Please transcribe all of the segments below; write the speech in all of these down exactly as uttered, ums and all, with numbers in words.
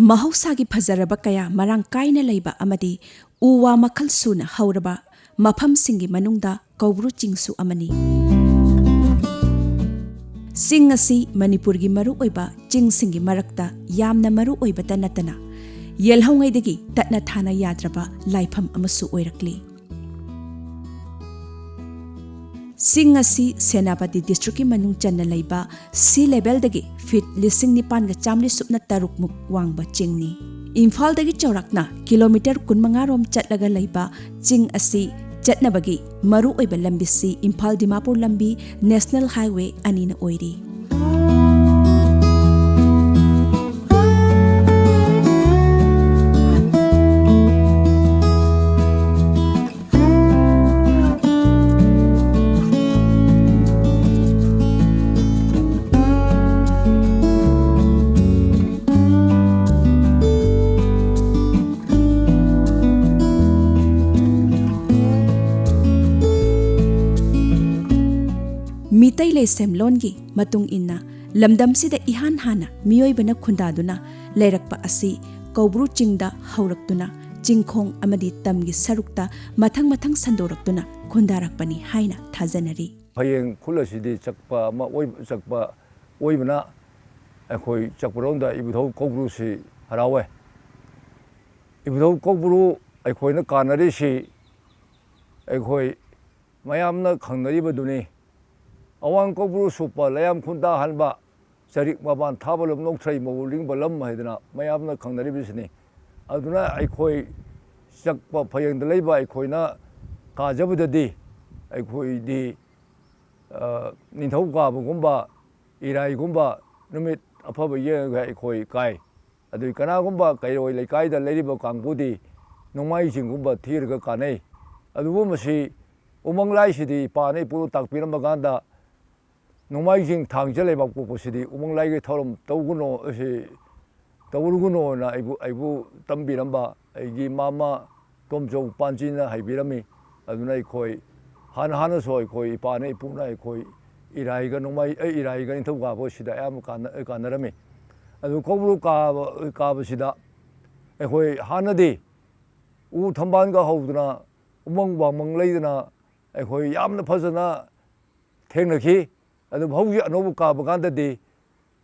ꯃꯍꯧꯁꯥꯒꯤ ꯐꯖꯔꯕ ꯀꯌꯥ ꯃꯔꯥꯡ ꯀꯥꯏꯅ ꯂꯩꯕ ꯑꯃꯗꯤ ꯎ ꯋꯥ ꯃꯈꯜ ꯁꯨꯅ ꯍꯧꯔꯕ ꯃꯐꯝꯁꯤꯡꯒꯤ ꯃꯅꯨꯡꯗ ꯀꯧꯕ꯭ꯔꯨ ꯆꯤꯡꯁꯨ ꯑꯃꯅꯤ꯫ ꯆꯤꯡ ꯑꯁꯤ ꯃꯅꯤꯄꯨꯔꯒꯤ ꯃꯔꯨꯑꯣꯏꯕ ꯆꯤꯡꯁꯤꯡꯒꯤ ꯃꯔꯛꯇ ꯌꯥꯝꯅ ꯃꯔꯨ ꯑꯣꯏꯕꯇ ꯅꯠꯇꯅ ꯌꯦꯜꯍꯧꯉꯩꯗꯒꯤ ꯇꯠꯅ ꯊꯥꯅ ꯌꯥꯗ꯭ꯔꯕ ꯂꯥꯏꯐꯝ ꯑꯃꯁꯨ ꯑꯣꯏꯔꯛꯂꯤ꯫ ꯆꯤꯡ ꯑꯁꯤ ꯁꯦꯅꯥꯄꯇꯤ ꯗꯤꯁꯇ꯭ꯔꯤꯛꯀꯤ ꯃꯅꯨꯡ ꯆꯟꯅ ꯂꯩꯕ ꯁꯤ ꯂꯦꯚꯦꯜꯗꯒꯤ ꯐꯤꯠ ꯂꯤꯁꯤꯡ ꯅꯤꯄꯥꯟꯒ ꯆꯥꯃꯔꯤ ꯁꯨꯞꯅ ꯇꯔꯨꯛ ꯃꯨꯛ ꯋꯥꯡꯕ ꯆꯤꯡꯅꯤ꯫ ꯏꯝꯐꯥꯜꯗꯒꯤ ꯆꯥꯎꯔꯥꯛꯅ ꯀꯤꯂꯣꯃꯤꯇꯔ ꯀꯨꯟꯃꯉꯥ ꯔꯣꯝ ꯆꯠꯂꯒ ꯂꯩꯕ ꯆꯤꯡ ꯑꯁꯤ ꯆꯠꯅꯕꯒꯤ ꯃꯔꯨꯑꯣꯏꯕ ꯂꯝꯕꯤꯁꯤ ꯏꯝꯐꯥꯜ ꯗꯤꯃꯥꯄꯨꯔ ꯂꯝꯕꯤ ꯅꯦꯁꯅꯦꯜ ꯍꯥꯏꯋꯦ ꯑꯅꯤꯅ ꯑꯣꯏꯔꯤ꯫ ꯃꯤꯇꯩ ꯂꯩꯁꯦꯝꯂꯣꯟꯒꯤ ꯃꯇꯨꯡ ꯏꯟꯅ ꯂꯝꯗꯝꯁꯤꯗ ꯏꯍꯥꯟ ꯍꯥꯟꯅ ꯃꯤꯑꯣꯏꯕꯅ ꯈꯨꯟꯗꯥꯗꯨꯅ ꯂꯩꯔꯛꯄ ꯑꯁꯤ ꯀꯧꯕ꯭ꯔꯨ ꯆꯤꯡꯗ ꯍꯧꯔꯛꯇꯨꯅ ꯆꯤꯡꯈꯣꯡ ꯑꯃꯗꯤ ꯇꯝꯒꯤ ꯁꯔꯨꯛꯇ ꯃꯊꯪ ꯃꯊꯪ ꯁꯟꯗꯣꯔꯛꯇꯨꯅ ꯈꯨꯟꯗꯥꯔꯛꯄꯅꯤ ꯍꯥꯏꯅ ꯊꯥꯖꯅꯔꯤ꯫ ꯐꯌꯦꯡ ꯈꯨꯜ ꯑꯁꯤꯗꯤ ꯆꯛꯄ ꯑꯃ ꯑꯣꯏ-, ꯆꯛꯄ ꯑꯣꯏꯕꯅ ꯑꯩꯈꯣꯏ ꯆꯛꯄꯔꯣꯝꯗ ꯏꯕꯨꯙꯧ ꯀꯧꯕ꯭ꯔꯨꯁꯤ ꯍꯔꯥꯎꯋꯦ꯫ ꯏꯕꯨꯙꯧ ꯀꯧꯕ꯭ꯔꯨ ꯑꯩꯈꯣꯏꯅ ꯀꯥꯟꯅꯔꯤꯁꯤ ꯑꯩꯈꯣꯏ ꯃꯌꯥꯝꯅ ꯈꯪꯅꯔꯤꯕꯗꯨꯅꯤ꯫ ꯑꯋꯥꯡ ꯀꯧꯕ꯭ꯔꯨ ꯁꯨꯞꯄ ꯂꯩꯌꯥꯝ ꯈꯨꯟꯗꯥꯍꯟꯕ, ꯆꯔꯤꯛ ꯃꯄꯥꯟ ꯊꯥꯕ ꯂꯝ, ꯅꯣꯡꯊ꯭ꯔꯩ ꯃꯍꯨ ꯂꯤꯡꯕ ꯂꯝ ꯍꯥꯏꯗꯅ ꯃꯌꯥꯝꯅ ꯈꯪꯅꯔꯤꯕꯁꯤꯅꯤ꯫ ꯑꯗꯨꯅ ꯑꯩꯈꯣꯏ ꯆꯛꯄ ꯐꯌꯦꯡꯗ ꯂꯩꯕ ꯑꯩꯈꯣꯏꯅ ꯀꯥꯖꯕꯗꯗꯤ ꯑꯩꯈꯣꯏꯗꯤ, ꯑ, ꯅꯤꯡꯊꯧꯀꯥꯕꯒꯨꯝꯕ, ꯏꯔꯥꯏꯒꯨꯝꯕ ꯅꯨꯃꯤꯠ ꯑꯐꯕ ꯌꯦꯡꯉꯒ ꯑꯩꯈꯣꯏ ꯀꯥꯏ꯫ ꯑꯗꯨꯒꯤ ꯀꯅꯥꯒꯨꯝꯕ ꯀꯩꯔꯣꯏ ꯂꯩꯀꯥꯏꯗ ꯂꯩꯔꯤꯕ ꯀꯥꯡꯕꯨꯗꯤ ꯅꯣꯡꯃꯥꯏꯖꯤꯡꯒꯨꯝꯕ ꯊꯤꯔꯒ ꯀꯥꯟꯅꯩ꯫ ꯑꯗꯨꯕꯨ ꯃꯁꯤ ꯎꯃꯪ ꯂꯥꯏꯁꯤꯗꯤ ꯏꯄꯥꯅ ꯏꯄꯨꯅ ꯇꯥꯛꯄꯤꯔꯝꯕ ꯀꯥꯟꯗ ꯅꯣꯡꯃꯥꯏꯖꯤꯡ ꯊꯥꯡꯖ ꯂꯩꯕꯥꯛ ꯄꯣꯛꯄꯁꯤꯗꯤ ꯎꯃꯪ ꯂꯥꯏꯒꯤ ꯊꯧꯔꯝ ꯇꯧꯒꯅꯣ, ꯑꯁꯤ ꯇꯧꯔꯨꯒꯅꯣꯅ ꯑꯩꯕꯨ, ꯑꯩꯕꯨ ꯇꯝꯕꯤꯔꯝꯕ ꯑꯩꯒꯤ ꯃꯥꯃ ꯇꯣꯝꯆꯧ ꯄꯥꯟꯖꯤꯅ ꯍꯥꯏꯕꯤꯔꯝꯃꯤ꯫ ꯑꯗꯨꯅ ꯑꯩꯈꯣꯏ ꯍꯥꯟꯅ ꯍꯥꯟꯅꯁꯨ ꯑꯩꯈꯣꯏ ꯏꯄꯥꯅ ꯏꯄꯨꯅ ꯑꯩꯈꯣꯏ ꯏꯔꯥꯏꯒ ꯅꯣꯡꯃꯥꯏ-, ꯑꯦ, ꯏꯔꯥꯏꯒ ꯅꯤꯡꯊꯧꯀꯥꯕ ꯁꯤꯗ ꯑꯌꯥꯝꯕ ꯀꯥꯟꯅ-, ꯀꯥꯟꯅꯔꯝꯃꯤ꯫ ꯑꯗꯨ ꯀꯧꯕ꯭ꯔꯨ ꯀꯥꯕ, ꯀꯥꯕꯁꯤꯗ ꯑꯩꯈꯣꯏ ꯍꯥꯟꯅꯗꯤ ꯎ ꯊꯝꯕꯥꯜꯒ ꯍꯧꯗꯅ, ꯎꯃꯪ ꯋꯥꯃꯪ ꯂꯩꯗꯅ, ꯑꯩꯈꯣꯏ ꯌꯥꯝꯅ ꯐꯖꯅ ꯊꯦꯡꯅꯈꯤ꯫ ꯑꯗꯨꯕꯨ ꯍꯧꯖꯤꯛ ꯑꯅꯧꯕ ꯀꯥꯕ ꯀꯥꯟꯗꯗꯤ,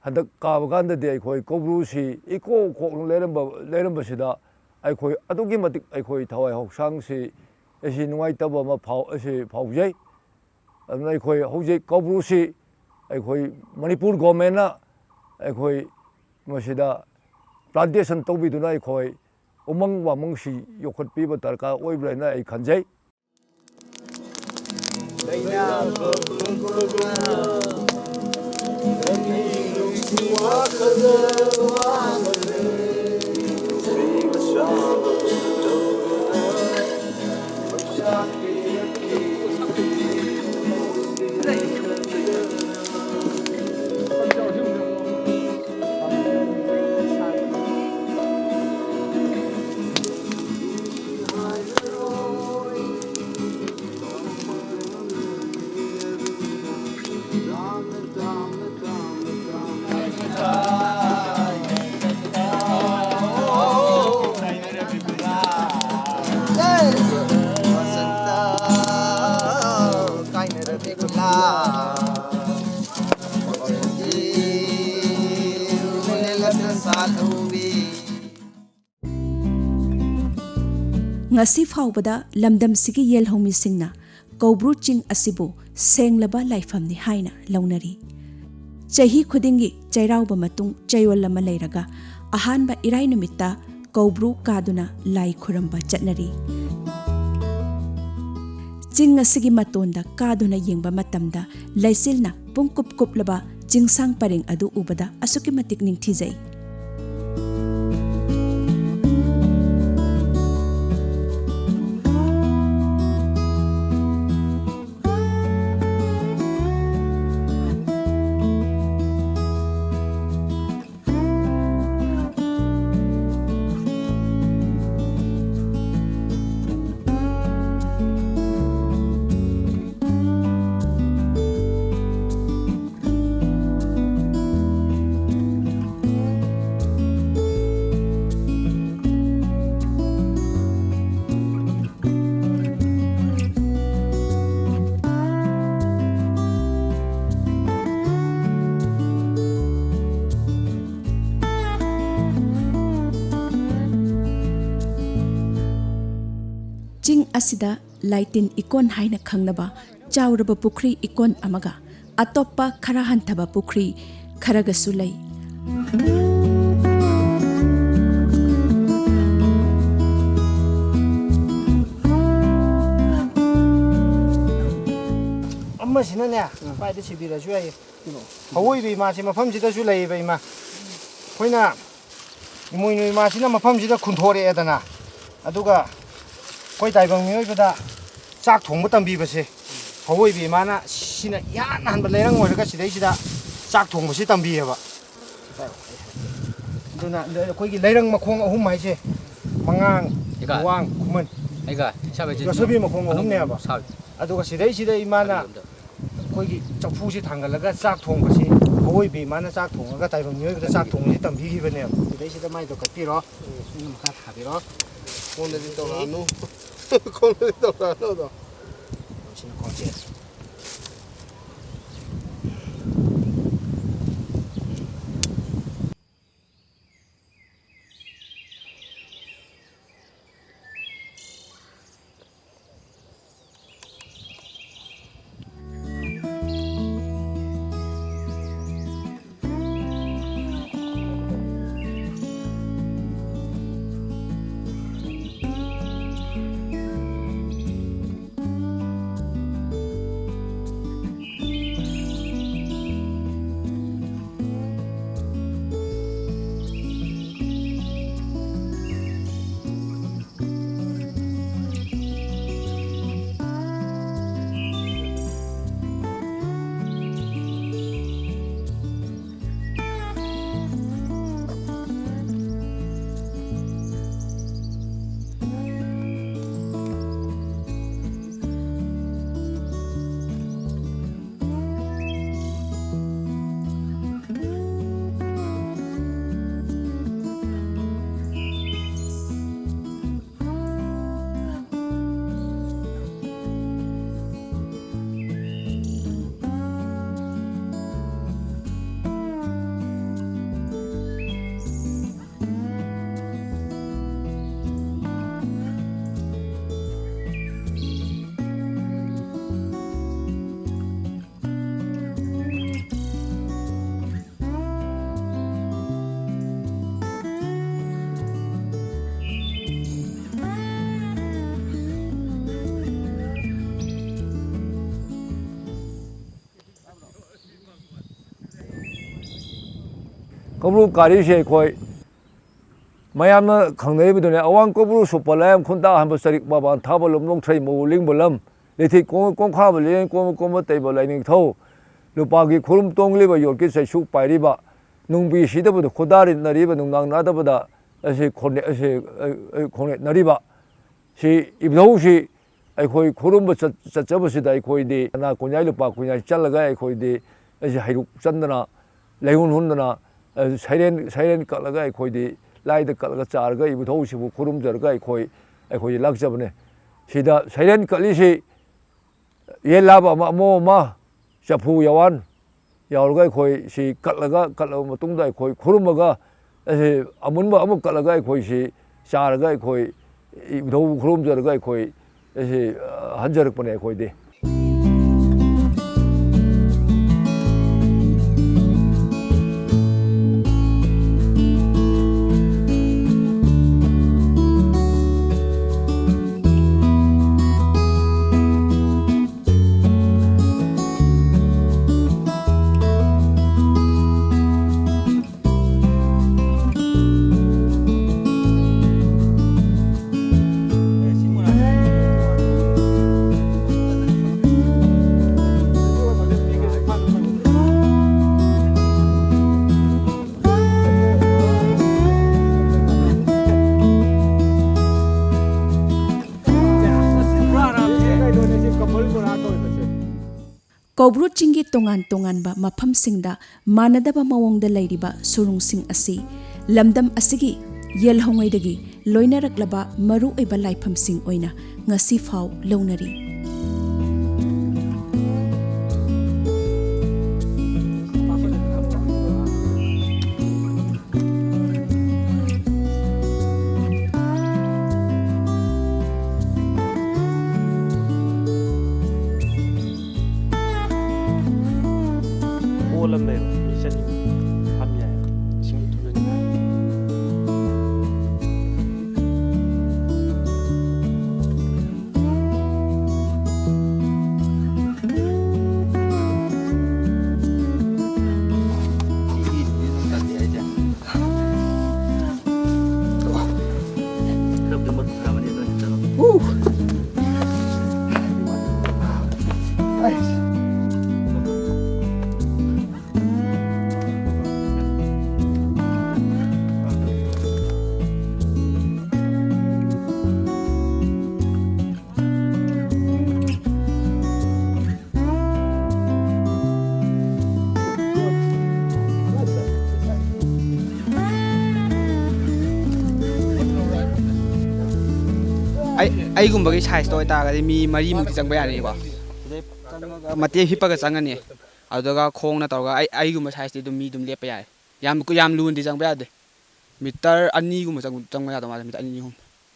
ꯍꯟꯗꯛ ꯀꯥꯕ ꯀꯥꯟꯗꯗꯤ ꯑꯩꯈꯣꯏ ꯀꯧꯕ꯭ꯔꯨꯁꯤ ꯏꯀꯣꯛ ꯀꯣꯛꯅ ꯂꯩꯔꯝꯕ, ꯂꯩꯔꯝꯕꯁꯤꯗ ꯑꯩꯈꯣꯏ ꯑꯗꯨꯛꯀꯤ ꯃꯇꯤꯛ ꯑꯩꯈꯣꯏ ꯊꯋꯥꯏ ꯍꯛꯆꯥꯡꯁꯤ, ꯑꯁꯤ ꯅꯨꯡꯉꯥꯏꯇꯕ ꯑꯃ ꯐꯥꯎ-, ꯑꯁꯤ ꯐꯥꯎꯖꯩ꯫ ꯑꯗꯨꯅ ꯑꯩꯈꯣꯏ ꯍꯧꯖꯤꯛ ꯀꯧꯕ꯭ꯔꯨꯁꯤ ꯑꯩꯈꯣꯏ ꯃꯅꯤꯄꯨꯔ ꯒꯣꯔꯃꯦꯟꯅ ꯑꯩꯈꯣꯏ ꯃꯁꯤꯗ ꯄ꯭ꯂꯥꯟꯇꯦꯁꯟ ꯇꯧꯕꯤꯗꯨꯅ ꯑꯩꯈꯣꯏ ꯎꯃꯪ ꯋꯥꯃꯪꯁꯤ ꯌꯣꯛꯈꯠꯄꯤꯕ ꯗꯔꯀꯥꯔ ꯑꯣꯏꯕ꯭ꯔꯥ ꯍꯥꯏꯅ ꯑꯩ ꯈꯟꯖꯩ꯫ ꯉꯁꯤ ꯐꯥꯎꯕꯗ ꯂꯝꯗꯝꯁꯤꯒꯤ ꯌꯦꯜꯍꯧꯃꯤꯁꯤꯡꯅ ꯀꯧꯕ꯭ꯔꯨ ꯆꯤꯡ ꯑꯁꯤꯕꯨ ꯁꯦꯡꯂꯕ ꯂꯥꯏꯐꯝꯅꯤ ꯍꯥꯏꯅ ꯂꯧꯅꯔꯤ꯫ ꯆꯍꯤ ꯈꯨꯗꯤꯡꯒꯤ ꯆꯩꯔꯥꯎꯕ ꯃꯇꯨꯡ ꯆꯌꯣꯜ ꯑꯃ ꯂꯩꯔꯒ ꯑꯍꯥꯟꯕ ꯏꯔꯥꯏ ꯅꯨꯃꯤꯠꯇ ꯀꯧꯕ꯭ꯔꯨ ꯀꯥꯗꯨꯅ ꯂꯥꯏ ꯈꯨꯔꯨꯝꯕ ꯆꯠꯅꯔꯤ꯫ ꯆꯤꯡ ꯑꯁꯤꯒꯤ ꯃꯇꯣꯟꯗ ꯀꯥꯗꯨꯅ ꯌꯦꯡꯕ ꯃꯇꯝꯗ ꯂꯩꯆꯤꯜꯅ ꯄꯨꯡꯀꯨꯞ ꯀꯨꯞꯂꯕ ꯆꯤꯡꯁꯥꯡ ꯄꯔꯦꯡ ꯑꯗꯨ ꯎꯕꯗ ꯑꯁꯨꯛꯀꯤ ꯃꯇꯤꯛ ꯅꯤꯡꯊꯤꯖꯩ꯫ ꯑꯁꯤꯗ ꯂꯥꯏꯇꯤꯟ ꯏꯀꯣꯟ ꯍꯥꯏꯅ ꯈꯪꯅꯕ ꯆꯥꯎꯔꯕ ꯄꯨꯈ꯭ꯔꯤ ꯏꯀꯣꯟ ꯑꯃꯒ ꯑꯇꯣꯞꯄ ꯈꯔ ꯍꯟꯊꯕ ꯄꯨꯈ꯭ꯔꯤ ꯈꯔꯒꯁꯨ ꯂꯩ꯫ ꯑꯃꯁꯤꯅꯅꯦ, ꯄꯥꯏꯗ ꯁꯤꯕꯤꯔꯁꯨ ꯌꯥꯏꯌꯦ꯫ ꯑꯋꯣꯏꯕ ꯏꯃꯥꯁꯤ ꯃꯐꯝꯁꯤꯗꯁꯨ ꯂꯩꯌꯦꯕ ꯏꯃꯥ꯫ ꯑꯩꯈꯣꯏꯅ ꯏꯃꯣꯏꯅꯨ ꯏꯃꯥꯁꯤꯅ ꯃꯐꯝꯁꯤꯗ ꯈꯨꯟꯊꯣꯔꯛꯑꯦꯗꯅ, ꯑꯗꯨꯒ ꯑꯩꯈꯣꯏ ꯇꯥꯏꯕꯪ ꯃꯤꯑꯣꯏꯕꯗ ꯆꯥꯛ ꯊꯣꯡꯕ ꯇꯝꯕꯤꯕꯁꯦ ꯑꯋꯣꯏꯕ ꯏꯃꯥꯅ ꯁꯤꯅ ꯏꯍꯥꯟ ꯍꯥꯟꯕ ꯂꯩꯔꯪ ꯑꯣꯏꯔꯒ ꯁꯤꯗꯩꯁꯤꯗ ꯆꯥꯛ ꯊꯣꯡꯕꯁꯤ ꯇꯝꯕꯤꯌꯦꯕ꯫ ꯑꯗꯨꯅ ꯑꯩꯈꯣꯏꯒꯤ ꯂꯩꯔꯪ ꯃꯈꯣꯡ ꯑꯍꯨꯝ ꯍꯥꯏꯁꯦ, ꯃꯉꯥꯡ, ꯏꯀꯥ꯫ ꯂꯨꯋꯥꯡ, ꯈꯨꯃꯟ, ꯑꯩꯒ ꯏꯁꯥ ꯃꯩꯆꯤꯟ ꯌꯣꯠꯁꯕꯤ ꯃꯈꯣꯡ ꯑꯍꯨꯝꯅꯦꯕ꯫ ꯁꯥꯕꯤ꯫ ꯑꯗꯨꯒ ꯁꯤꯗꯩꯁꯤꯗ ꯏꯃꯥꯅ ꯑꯗꯨ ꯑꯝꯇ꯫ ꯑꯩꯈꯣꯏꯒꯤ ꯆꯐꯨꯁꯤ ꯊꯥꯡꯒꯠꯂꯒ ꯆꯥꯛ ꯊꯣꯡꯕꯁꯤ, ꯑꯋꯣꯏꯕ ꯏꯃꯥꯅ ꯆꯥꯛ ꯊꯣꯡꯉꯒ ꯇꯥꯏꯕꯪ ꯃꯤꯑꯣꯏꯕꯗ ꯆꯥꯛ ꯊꯣꯡꯕꯁꯤ ꯇꯝꯕꯤꯈꯤꯕꯅꯦꯕ꯫ ꯁꯤꯗꯩꯁꯤꯗ ꯃꯥꯏꯗꯣ ꯀꯠꯄꯤꯔꯣ, ꯏꯁꯤꯡ ꯃꯈꯥ ꯊꯥꯕꯤꯔꯣ꯫ ꯀꯣꯟꯗꯗꯤ ꯇꯧꯔꯛꯑꯅꯨ꯫ ꯀꯣꯟꯗꯗꯤ ꯇꯧꯔꯛꯑꯅꯨ ꯑꯗꯣ꯫ ꯁꯤꯅ ꯈ꯭ꯋꯥꯡꯆꯦꯠ꯫ ꯀꯧꯕ꯭ꯔꯨ ꯀꯥꯔꯤꯁꯦ ꯑꯩꯈꯣꯏ ꯃꯌꯥꯝꯅ ꯈꯪꯅꯔꯤꯕꯗꯨꯅꯦ, ꯑꯋꯥꯡ ꯀꯧꯕ꯭ꯔꯨ ꯁꯨꯞꯄ ꯂꯥꯏꯌꯥꯝ ꯈꯨꯟꯇꯥ ꯍꯟꯕ ꯆꯔꯤꯛ ꯃꯕꯥꯟ ꯊꯥꯕ ꯂꯨꯝꯂꯣꯡ ꯊ꯭ꯔꯩ ꯃꯧ ꯂꯤꯡꯕ ꯂꯝ, ꯂꯩꯊꯦꯛ ꯀꯣꯡ-, ꯀꯣꯡꯈꯥꯕ ꯂꯦꯟ ꯀꯣꯝꯕ ꯀꯣꯝꯕ ꯇꯩꯕ ꯂꯥꯏꯅꯤꯡꯊꯧ, ꯂꯨꯄꯥꯒꯤ ꯈꯨꯔꯨꯝ ꯇꯣꯡꯂꯤꯕ ꯌꯣꯠꯀꯤ ꯆꯩꯁꯨ ꯄꯥꯏꯔꯤꯕ, ꯅꯨꯡꯕꯤ ꯁꯤꯗꯕꯗ ꯈꯨꯗꯥꯔꯤꯠꯅꯔꯤꯕ ꯅꯨꯡꯅꯥꯡ ꯅꯥꯗꯕꯗ ꯑꯁꯤ ꯈꯣꯔꯅꯦ-, ꯑꯁꯤ, ꯑ, ꯑ, ꯈꯣꯔꯅꯦꯠꯅꯔꯤꯕ ꯁꯤ ꯏꯕꯨꯙꯧꯁꯤ ꯑꯩꯈꯣꯏ ꯈꯨꯔꯨꯝꯕ ꯆꯠ-, ꯆꯠꯆꯕꯁꯤꯗ ꯑꯩꯈꯣꯏꯗꯤ ꯁꯅꯥ ꯀꯨꯟꯌꯥꯏ ꯂꯨꯄꯥ ꯀꯨꯟꯌꯥꯏ ꯆꯠꯂꯒ ꯑꯩꯈꯣꯏꯗꯤ ꯑꯁꯤ ꯍꯩꯔꯨꯛ ꯆꯟꯗꯅ, ꯂꯩꯍꯨꯟ ꯍꯨꯟꯗꯅ, ꯑ, ꯁꯩꯔꯦꯟ, ꯁꯩꯔꯦꯟ ꯀꯠꯂꯒ ꯑꯩꯈꯣꯏꯗꯤ ꯂꯥꯏꯗ ꯀꯠꯂꯒ ꯆꯥꯔꯒ ꯏꯕꯨꯙꯧꯁꯤꯕꯨ ꯈꯨꯔꯨꯝꯖꯔꯒ ꯑꯩꯈꯣꯏ, ꯑꯩꯈꯣꯏꯗꯤ ꯂꯥꯛꯆꯕꯅꯦ꯫ ꯁꯤꯗ ꯁꯩꯔꯦꯟ ꯀꯠꯂꯤꯁꯤ ꯌꯦꯟ ꯂꯥꯕ ꯑꯃ, ꯑꯃꯣꯝ ꯑꯃ, ꯆꯐꯨ ꯌꯥꯋꯥꯟ ꯌꯥꯎꯔꯒ ꯑꯩꯈꯣꯏ ꯁꯤ ꯀꯠꯂꯒ, ꯀꯠꯂꯕ ꯃꯇꯨꯡꯗ ꯑꯩꯈꯣꯏ ꯈꯨꯔꯨꯝꯃꯒ, ꯑꯁꯤ ꯑꯃꯨꯟꯕ ꯑꯃꯨꯛ ꯀꯠꯂꯒ ꯑꯩꯈꯣꯏ ꯁꯤ ꯆꯥꯔꯒ ꯑꯩꯈꯣꯏ ꯏꯕꯨꯙꯧ ꯈꯨꯔꯨꯝꯖꯔꯒ ꯑꯩꯈꯣꯏ ꯑꯁꯤ, ꯑ, ꯍꯟꯖꯔꯛꯄꯅꯦ ꯑꯩꯈꯣꯏꯗꯤ꯫ ꯀꯧꯕ꯭ꯔꯨ ꯆꯤꯡꯒꯤ ꯇꯣꯉꯥꯟ ꯇꯣꯉꯥꯟꯕ ꯃꯐꯝꯁꯤꯡꯗ ꯃꯥꯟꯅꯗꯕ ꯃꯑꯣꯡꯗ ꯂꯩꯔꯤꯕ ꯁꯨꯔꯨꯡꯁꯤꯡ ꯑꯁꯤ ꯂꯝꯗꯝ ꯑꯁꯤꯒꯤ ꯌꯦꯜꯍꯧꯉꯩꯗꯒꯤ ꯂꯣꯏꯅꯔꯛꯂꯕ ꯃꯔꯨꯑꯣꯏꯕ ꯂꯥꯏꯐꯝꯁꯤꯡ ꯑꯣꯏꯅ ꯉꯁꯤ ꯐꯥꯎ ꯂꯧꯅꯔꯤ꯫ ꯑꯣꯜ ꯑꯃ ꯂꯩꯕ, ꯃꯤ ꯆꯅꯤꯃꯨꯛ ꯐꯝ ꯌꯥꯏ꯫ ꯏꯁꯤꯡ ꯊꯨꯝꯖꯤꯟꯈ꯭ꯔꯦ꯫ ꯁꯤꯒꯤꯗꯨꯗꯤ ꯑꯗꯨꯝ ꯇꯜꯂꯤ ꯍꯥꯏꯁꯦ꯫ ꯑꯩꯒꯨꯝꯕꯒꯤ ꯁꯥꯏꯖꯇ ꯑꯣꯏꯇꯥꯔꯒꯗꯤ ꯃꯤ ꯃꯔꯤꯃꯨꯛꯇꯤ ꯆꯪꯕ ꯌꯥꯔꯅꯤꯀꯣ꯫ ꯁꯤꯗꯩ ꯆꯪꯉꯒ ꯃꯇꯦꯛ ꯍꯤꯞꯄꯒ ꯆꯪꯉꯅꯤ꯫ ꯑꯗꯨꯒ ꯈꯣꯡꯅ ꯇꯧꯔꯒ ꯑꯩ, ꯑꯩꯒꯨꯝꯕ ꯁꯥꯏꯖꯇꯤ ꯑꯗꯨꯝ ꯃꯤ ꯑꯗꯨꯝ ꯂꯦꯞꯄ ꯌꯥꯔꯦ꯫ ꯌꯥꯝ, ꯌꯥꯝ ꯂꯨꯅꯗꯤ ꯆꯪꯕ ꯌꯥꯗꯦ꯫ ꯃꯤꯇꯔ ꯑꯅꯤꯒꯨꯝꯕ ꯆꯪ-, ꯆꯪꯕ ꯌꯥꯗꯧ ꯃꯥꯜꯂꯦ, ꯃꯤꯇꯔ ꯑꯅꯤ, ꯑꯍꯨꯝ꯫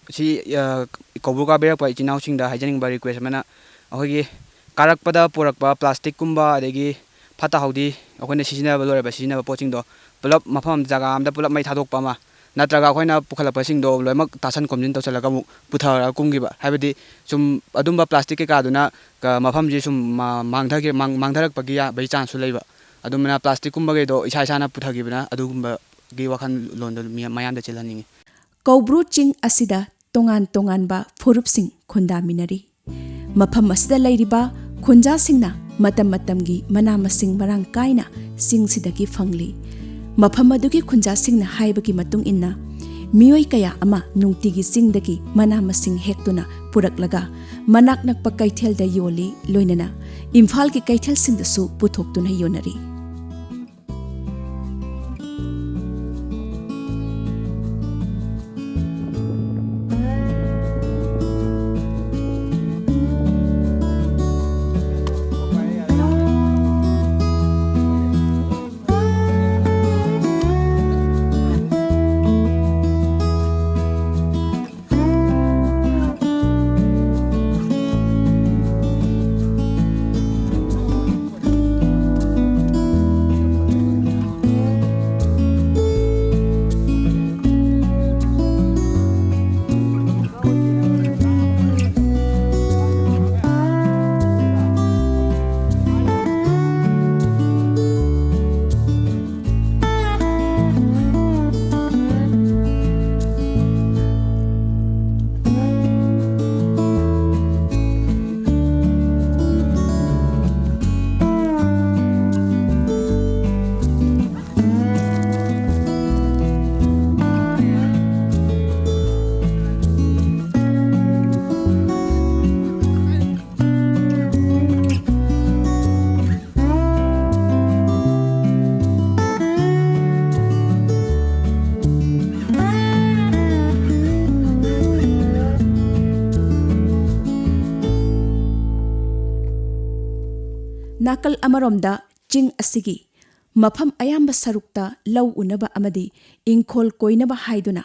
ꯁꯤ, ꯑ, ꯀꯧꯕ꯭ꯔꯨ ꯀꯥꯕ ꯌꯥꯔꯛꯄ ꯏꯆꯤꯟ ꯏꯅꯥꯎꯁꯤꯡꯗ ꯍꯥꯏꯖꯅꯤꯡꯕ ꯔꯤꯀ꯭ꯋꯦꯁ ꯑꯃꯅ, ꯑꯩꯈꯣꯏꯒꯤ ꯀꯥꯔꯛꯄꯗ ꯄꯨꯔꯛꯄ ꯄ꯭ꯂꯥꯁꯇꯤꯛꯀꯨꯝꯕ, ꯑꯗꯒꯤ ꯐꯠꯇ ꯍꯥꯎꯗꯤ, ꯑꯩꯈꯣꯏꯅ ꯁꯤꯖꯤꯟꯅꯕ ꯂꯣꯏꯔꯕ ꯁꯤꯖꯤꯟꯅꯕ ꯄꯣꯠꯁꯤꯡꯗꯣ ꯄꯨꯂꯞ ꯃꯐꯝ ꯑꯃ, ꯖꯒꯥ ꯑꯃꯗ ꯄꯨꯂꯞ ꯃꯩ ꯊꯥꯗꯣꯛꯄ ꯑꯃ, ꯅꯠꯇ꯭ꯔꯒ ꯑꯩꯈꯣꯏꯅ ꯄꯨꯈꯠꯂꯛꯄꯁꯤꯡꯗꯣ ꯂꯣꯏꯅꯃꯛ ꯇꯥꯁꯟ ꯈꯣꯝꯖꯤꯟ ꯇꯧꯁꯜꯂꯒ ꯑꯃꯨꯛ ꯄꯨꯊꯔꯒ ꯀꯨꯝꯈꯤꯕ, ꯍꯥꯏꯕꯗꯤ ꯁꯨꯝ ꯑꯗꯨꯝꯕ ꯄ꯭ꯂꯥꯁꯇꯤꯛ ꯀꯩꯀꯥꯗꯨꯅ ꯀ-, ꯃꯐꯝꯁꯤ ꯁꯨꯝ ꯃꯥ-, ꯃꯥꯡꯊꯒꯦ-, ꯃꯥꯡ-, ꯃꯥꯡꯊꯔꯛꯄꯒꯤ ꯌꯥꯕꯒꯤ ꯆꯥꯟꯁꯁꯨ ꯂꯩꯕ꯫ ꯑꯗꯨꯝꯕꯅ ꯄ꯭ꯂꯥꯁꯇꯤꯛꯀꯨꯝꯕꯈꯩꯗꯣ ꯏꯁꯥ ꯏꯁꯥꯅ ꯄꯨꯊꯈꯤꯕꯅ ꯑꯗꯨꯒꯨꯝꯕꯒꯤ ꯋꯥꯈꯜꯂꯣꯟꯗꯣ ꯃꯤ-, ꯃꯌꯥꯝꯗ ꯆꯦꯜꯍꯟꯅꯤꯡꯉꯤ꯫ ꯀꯧꯕ꯭ꯔꯨ ꯆꯤꯡ ꯑꯁꯤꯗ ꯇꯣꯉꯥꯟ ꯇꯣꯉꯥꯟꯕ ꯐꯨꯔꯨꯞꯁꯤꯡ ꯈꯨꯟꯗꯥꯃꯤꯟꯅꯔꯤ꯫ ꯃꯐꯝ ꯑꯁꯤꯗ ꯂꯩꯔꯤꯕ ꯈꯨꯟꯖꯥꯁꯤꯡꯅ ꯃꯇꯝ ꯃꯇꯝꯒꯤ ꯃꯅꯥ ꯃꯁꯤꯡ ꯃꯔꯥꯡ ꯀꯥꯏꯅ ꯆꯤꯡꯁꯤꯗꯒꯤ ꯐꯪꯂꯤ꯫ ꯃꯐꯝ ꯑꯗꯨꯒꯤ ꯈꯨꯟꯖꯥꯁꯤꯡꯅ ꯍꯥꯏꯕꯒꯤ ꯃꯇꯨꯡ ꯏꯟꯅ, ꯃꯤꯑꯣꯏ ꯀꯌꯥ ꯑꯃ ꯅꯨꯡꯇꯤꯒꯤ ꯆꯤꯡꯗꯒꯤ ꯃꯅꯥ ꯃꯁꯤꯡ ꯍꯦꯛꯇꯨꯅ ꯄꯨꯔꯛꯂꯒ ꯃꯅꯥꯛ ꯅꯛꯄ ꯀꯩꯊꯦꯜꯗ ꯌꯣꯜꯂꯤ, ꯂꯣꯏꯅꯅ ꯏꯝꯐꯥꯜꯒꯤ ꯀꯩꯊꯦꯜꯁꯤꯡꯗꯁꯨ ꯄꯨꯊꯣꯛꯇꯨꯅ ꯌꯣꯟꯅꯔꯤ꯫ ꯅꯥꯀꯜ ꯑꯃꯔꯣꯝꯗ ꯆꯤꯡ ꯑꯁꯤꯒꯤ ꯃꯐꯝ ꯑꯌꯥꯝꯕ ꯁꯔꯨꯛꯇ ꯂꯧ ꯎꯅꯕ ꯑꯃꯗꯤ ꯏꯪꯈꯣꯜ ꯀꯣꯏꯅꯕ ꯍꯥꯏꯗꯨꯅ